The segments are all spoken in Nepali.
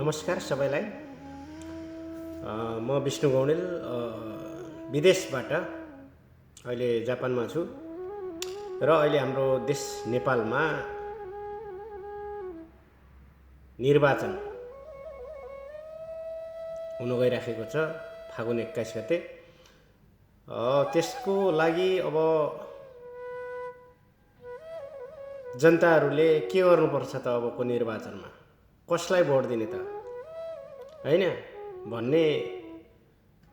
नमस्कार सबैलाई। म विष्णु गौडेल विदेशबाट अहिले जापानमा छु र अहिले हाम्रो देश नेपालमा निर्वाचन हुन गइराखेको छ फागुन 21 गते। त्यसको लागि अब जनताहरूले के गर्नुपर्छ त अबको निर्वाचनमा, कसलाई भोट दिने त हैन भन्ने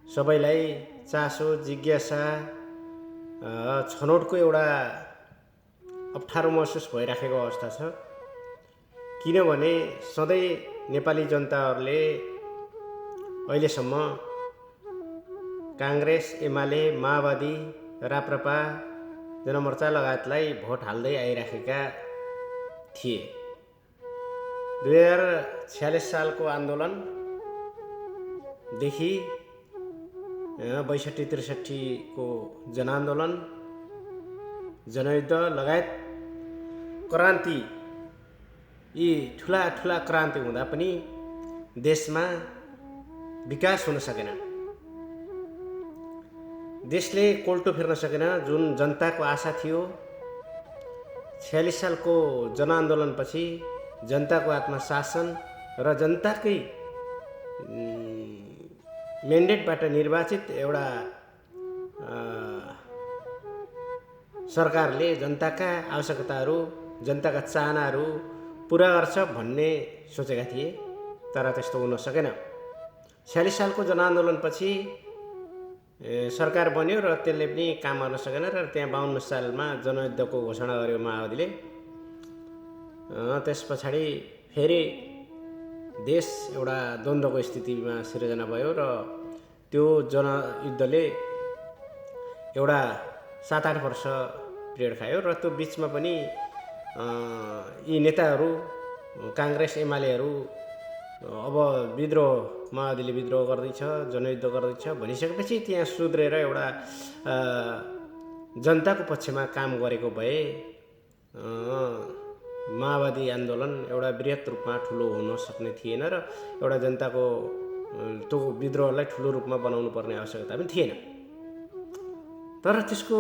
सबैलाई चासो जिज्ञासा छनौटको एउटा अप्ठ्यारो महसुस भइराखेको अवस्था छ। किनभने सधैँ नेपाली जनताहरूले अहिलेसम्म काङ्ग्रेस, एमाले, माओवादी, राप्रपा, जनमोर्चा लगायतलाई भोट हाल्दै आइराखेका थिए। 2046 सालको आन्दोलनदेखि 62-63 को जनआन्दोलन, जनयुद्ध लगायत क्रान्ति, यी ठुला ठुला क्रान्ति हुँदा पनि देशमा विकास हुन सकेन। देशले कोल्टो फिर्न सकेन। जुन जनताको आशा थियो 46 सालको जनआन्दोलनपछि जनताको आत्मशासन र जनताकै म्यान्डेटबाट निर्वाचित एउटा सरकारले जनताका आवश्यकताहरू, जनताका चाहनाहरू पुरा गर्छ भन्ने सोचेका थिए, तर त्यस्तो हुन सकेन। 46 सालको जनआन्दोलनपछि सरकार बन्यो र त्यसले पनि काम गर्न सकेन र त्यहाँ 52 सालमा जनयुद्धको घोषणा गर्यो माओवादीले। त्यस पछाडि फेरि देश एउटा द्वन्द्वको स्थितिमा सिर्जना भयो र त्यो जनयुद्धले एउटा 7-8 वर्ष पिरियड खायो र त्यो बिचमा पनि यी नेताहरू काङ्ग्रेस एमालेहरू अब विद्रोह, माओवादीले विद्रोह गर्दैछ, जनयुद्ध गर्दैछ भनिसकेपछि त्यहाँ सुध्रेर एउटा जनताको पक्षमा काम गरेको भए माओवादी आन्दोलन एउटा बृहत रूपमा ठुलो हुन सक्ने थिएन र एउटा जनताको त्यो विद्रोहलाई ठुलो रूपमा बनाउनु पर्ने आवश्यकता पनि थिएन। तर त्यसको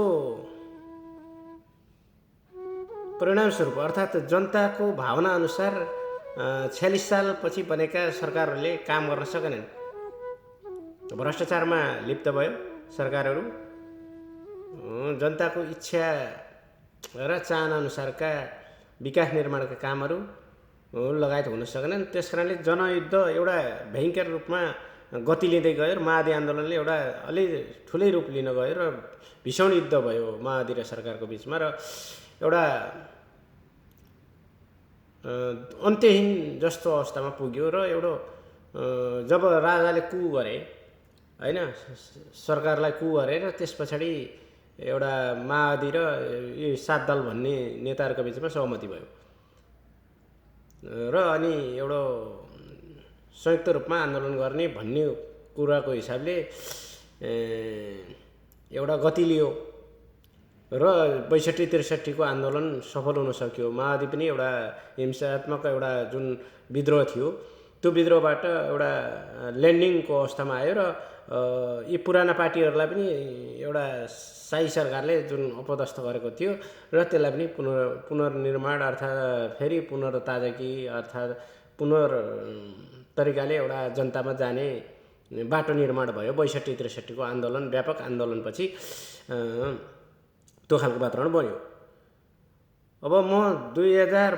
परिणामस्वरूप अर्थात् जनताको भावना अनुसार 46 सालपछि बनेका सरकारहरूले काम गर्न सकेनन्। भ्रष्टाचारमा लिप्त भयो सरकारहरू। जनताको इच्छा र चाहना अनुसारका विकास निर्माणका कामहरू लगायत हुन सकेनन्। त्यसकारणले जनयुद्ध एउटा भयङ्कर रूपमा गति लिँदै गयो र माओवादी आन्दोलनले एउटा अलि ठुलै रूप लिन गयो र भीषण युद्ध भयो माओवादी र सरकारको बिचमा र एउटा अन्त्यहीन जस्तो अवस्थामा पुग्यो र एउटा जब राजाले कु गरे हैन, सरकारलाई कु गरे र त्यस पछाडि एउटा माओवादी र यी 7 दल भन्ने नेताहरूको बिचमा सहमति भयो र अनि एउटा संयुक्त रूपमा आन्दोलन गर्ने भन्ने कुराको हिसाबले एउटा गति लियो र 62-63 को आन्दोलन सफल हुन सक्यो। माओवादी पनि एउटा हिंसात्मक एउटा जुन विद्रोह थियो त्यो विद्रोहबाट एउटा ल्यान्डिङको अवस्थामा आयो र यी पुराना पार्टीहरूलाई पनि एउटा शाही सरकारले जुन अपदस्थ गरेको थियो र त्यसलाई पनि पुनर्निर्माण अर्थात् फेरि पुनर्ताजगी अर्थात् तरिकाले एउटा जनतामा जाने बाटो निर्माण भयो। 62-63 को आन्दोलन, व्यापक आन्दोलनपछि त्यो खालको वातावरण बन्यो। अब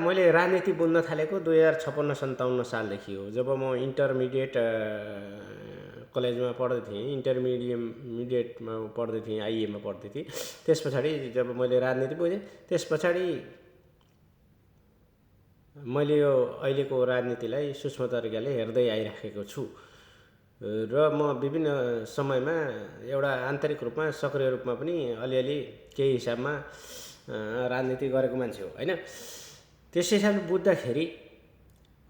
मैले राजनीति बुझ्न थालेको 2056-57 सालदेखि हो, जब म इन्टरमिडिएट कलेजमा पढ्दै थिएँ, इन्टरमिडिएटमा पढ्दै थिएँ, आइएमा पढ्दै थिएँ। त्यस पछाडि जब मैले राजनीति बुझेँ, त्यस पछाडि मैले यो अहिलेको राजनीतिलाई सूक्ष्म तरिकाले हेर्दै आइराखेको छु र म विभिन्न समयमा एउटा आन्तरिक रूपमा सक्रिय रूपमा पनि अलिअलि केही हिसाबमा राजनीति गरेको मान्छे हो हैन। त्यस हिसाबले बुझ्दाखेरि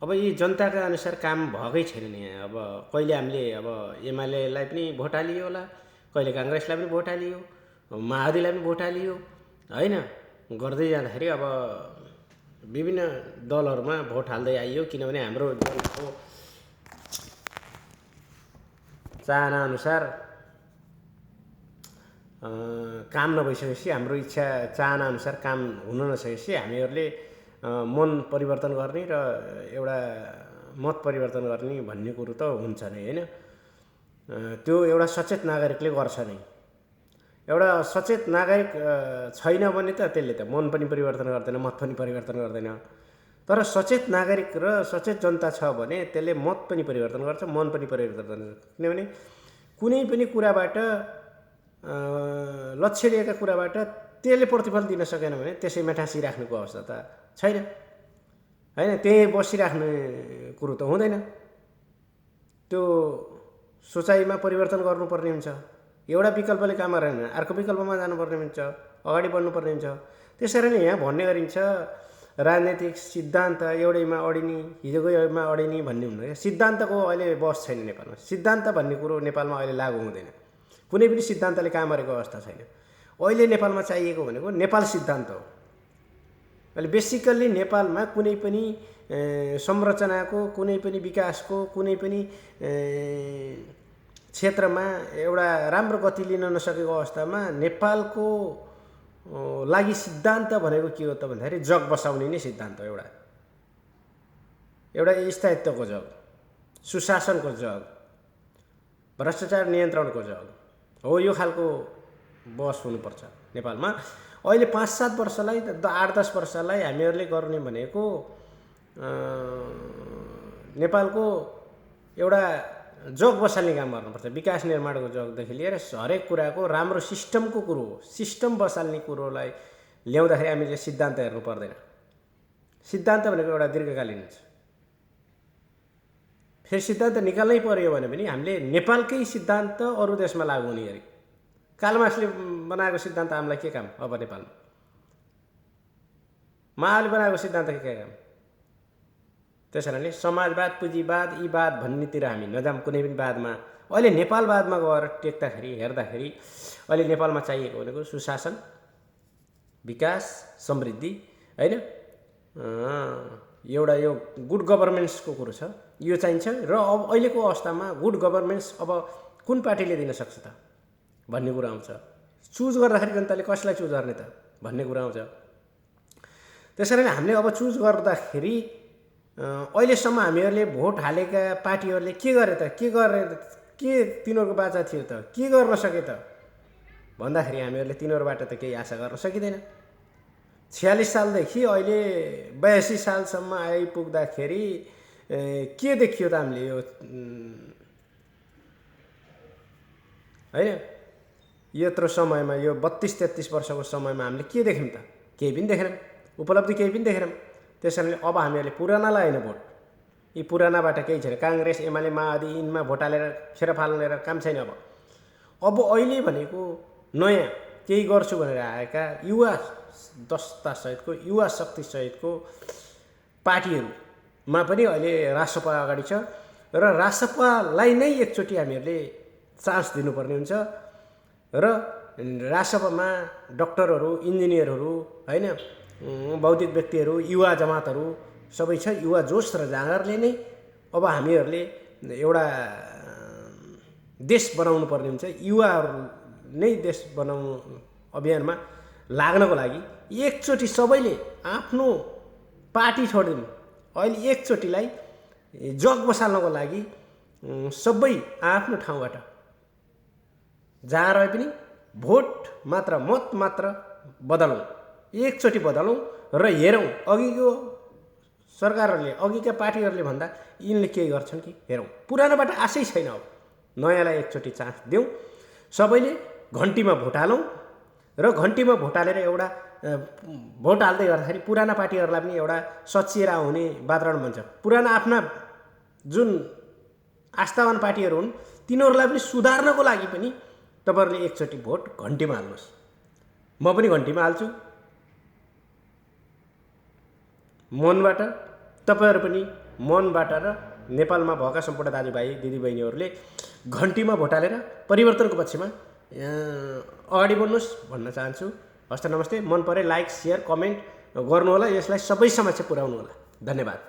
अब यी जनताका अनुसार काम भएकै छैन नि। अब कहिले हामीले अब एमालेलाई पनि भोट हालियो होला, कहिले काङ्ग्रेसलाई पनि भोट हालियो, माओवादीलाई पनि भोट हालियो हैन। गर्दै जाँदाखेरि अब विभिन्न दलहरूमा भोट हाल्दै आइयो, किनभने हाम्रो चाहनाअनुसार काम नभइसकेपछि, हाम्रो इच्छा चाहनाअनुसार काम हुन नसकेपछि हामीहरूले मन परिवर्तन गर्ने र एउटा मत परिवर्तन गर्ने भन्ने कुरो त हुन्छ नै होइन। त्यो एउटा सचेत नागरिकले गर्छ नै। एउटा सचेत नागरिक छैन भने त त्यसले त मन पनि परिवर्तन गर्दैन, मत पनि परिवर्तन गर्दैन। तर सचेत नागरिक र सचेत जनता छ भने त्यसले मत पनि परिवर्तन गर्छ, मन पनि परिवर्तन गर्छ। किनभने कुनै पनि कुराबाट लक्ष्य लिएका कुराबाट त्यसले प्रतिफल दिन सकेन भने त्यसैमा टाँसिराख्नुको अवस्था त छैन होइन। त्यही बसिराख्ने कुरो त हुँदैन। त्यो सोचाइमा परिवर्तन गर्नुपर्ने हुन्छ। एउटा विकल्पले काम गरेन, अर्को विकल्पमा जानुपर्ने हुन्छ, अगाडि बढ्नुपर्ने हुन्छ। त्यसरी नै यहाँ भन्ने गरिन्छ राजनैतिक सिद्धान्त एउटैमा अडिने, हिजोको एउटैमा अडिने भन्ने हुँदैन। सिद्धान्तको अहिले बस छैन नेपालमा। सिद्धान्त भन्ने कुरो नेपालमा अहिले लागू हुँदैन। कुनै पनि सिद्धान्तले काम गरेको अवस्था छैन। अहिले नेपालमा चाहिएको भनेको नेपाल सिद्धान्त हो। अहिले बेसिकल्ली नेपालमा कुनै पनि संरचनाको, कुनै पनि विकासको, कुनै पनि क्षेत्रमा एउटा राम्रो गति लिन नसकेको अवस्थामा नेपालको लागि सिद्धान्त भनेको के हो त भन्दाखेरि जग बसाउने नै सिद्धान्त हो। एउटा स्थायित्वको जग, सुशासनको जग, भ्रष्टाचार नियन्त्रणको जग हो। यो खालको बस हुनुपर्छ नेपालमा। अहिले 5-7 वर्षलाई, 8-10 वर्षलाई हामीहरूले गर्ने भनेको नेपालको एउटा जग बसाल्ने काम गर्नुपर्छ। विकास निर्माणको जगदेखि लिएर हरेक कुराको राम्रो सिस्टमको कुरो हो। सिस्टम बसाल्ने कुरोलाई ल्याउँदाखेरि हामीले सिद्धान्त हेर्नु पर्दैन। सिद्धान्त भनेको एउटा दीर्घकालीन हुन्छ। फेरि सिद्धान्त निकाल्नै पर्यो भने पनि हामीले नेपालकै सिद्धान्त अरू देशमा लागू हुने गरी। कार्लमार्क्सले बनाएको सिद्धान्त हामीलाई के काम अब नेपालमा? माओले बनाएको सिद्धान्त के काम? त्यसैले समाजवाद, पुँजीवाद, यी वाद भन्नेतिर हामी नजाम कुनै पनि वादमा। अहिले नेपालवादमा गएर टेक्दाखेरि, हेर्दाखेरि अहिले नेपालमा चाहिएको भनेको सुशासन, विकास, समृद्धि होइन। एउटा यो गुड गभर्नेन्सको कुरो छ, यो चाहिन्छ। र अब अहिलेको अवस्थामा गुड गभर्नेन्स अब कुन पार्टीले दिन सक्छ त भन्ने कुरा आउँछ। चुज गर्दाखेरि जनताले कसलाई चुज गर्ने त भन्ने कुरा आउँछ। त्यसैले हामीले अब चुज गर्दाखेरि अहिलेसम्म हामीहरूले भोट हालेका पार्टीहरूले के गरे त, के तिनीहरूको बाचा थियो त, के गर्न सके त भन्दाखेरि हामीहरूले तिनीहरूबाट त केही आशा गर्न सकिँदैन। 46 सालदेखि अहिले 82 सालसम्म आइपुग्दाखेरि के देखियो त हामीले यो होइन। यत्रो समयमा, यो 32-33 वर्षको समयमा हामीले के देख्यौँ त? केही पनि देखेनौँ, उपलब्धि केही पनि देखेनौँ। त्यसैले अब हामीहरूले पुरानालाई होइन भोट, यी पुरानाबाट केही छैन। काङ्ग्रेस, एमाले, माओवादी यिनमा भोट हालेर खेर फाल्नेर काम छैन। अब अहिले भनेको नयाँ केही गर्छु भनेर आएका युवा दस्तासहितको, युवा शक्तिसहितको पार्टीहरूमा पनि अहिले रासपा अगाडि छ। र रासपालाई नै एकचोटि हामीहरूले चान्स दिनुपर्ने हुन्छ। र रासपामा डक्टरहरू, इन्जिनियरहरू होइन, बौद्धिक व्यक्तिहरू, युवा जमातहरू सबै छ। युवा जोस र जाँगरले नै अब हामीहरूले एउटा देश बनाउनु पर्ने हुन्छ। युवाहरू नै देश बनाउनु अभियानमा लाग्नको लागि एकचोटि सबैले आफ्नो पार्टी छोडिदिनु। अहिले एकचोटिलाई जग बसाल्नको लागि सबै आफ्नो ठाउँबाट जहाँ रहे पनि भोट मात्र, मत मात्र बदलौँ, एकचोटि बदलौँ र हेरौँ अघिको सरकारहरूले, अघिका पार्टीहरूले भन्दा यिनले के गर्छन् कि हेरौँ। पुरानोबाट आशै छैन। अब नयाँलाई एकचोटि चान्स दिउँ। सबैले घन्टीमा भोट हालौँ र घन्टीमा भोट हालेर एउटा भोट हाल्दै गर्दाखेरि पुराना पार्टीहरूलाई पनि एउटा सचिएर आउने वातावरण बन्छ। पुराना आफ्ना जुन आस्थावान पार्टीहरू हुन् तिनीहरूलाई पनि सुधार्नको लागि पनि तपाईँहरूले एकचोटि भोट घन्टीमा हाल्नुहोस्। म पनि घन्टीमा हाल्छु मनबाट, तपाईँहरू पनि मनबाट र नेपालमा भएका सम्पूर्ण दाजुभाइ दिदीबहिनीहरूले घन्टीमा भोट हालेर परिवर्तनको पक्षमा अगाडि बढ्नुहोस् भन्न चाहन्छु। हस्त नमस्ते। मन परे लाइक, सेयर, कमेन्ट गर्नुहोला। यसलाई सबै समक्ष पुर्याउनु होला। धन्यवाद।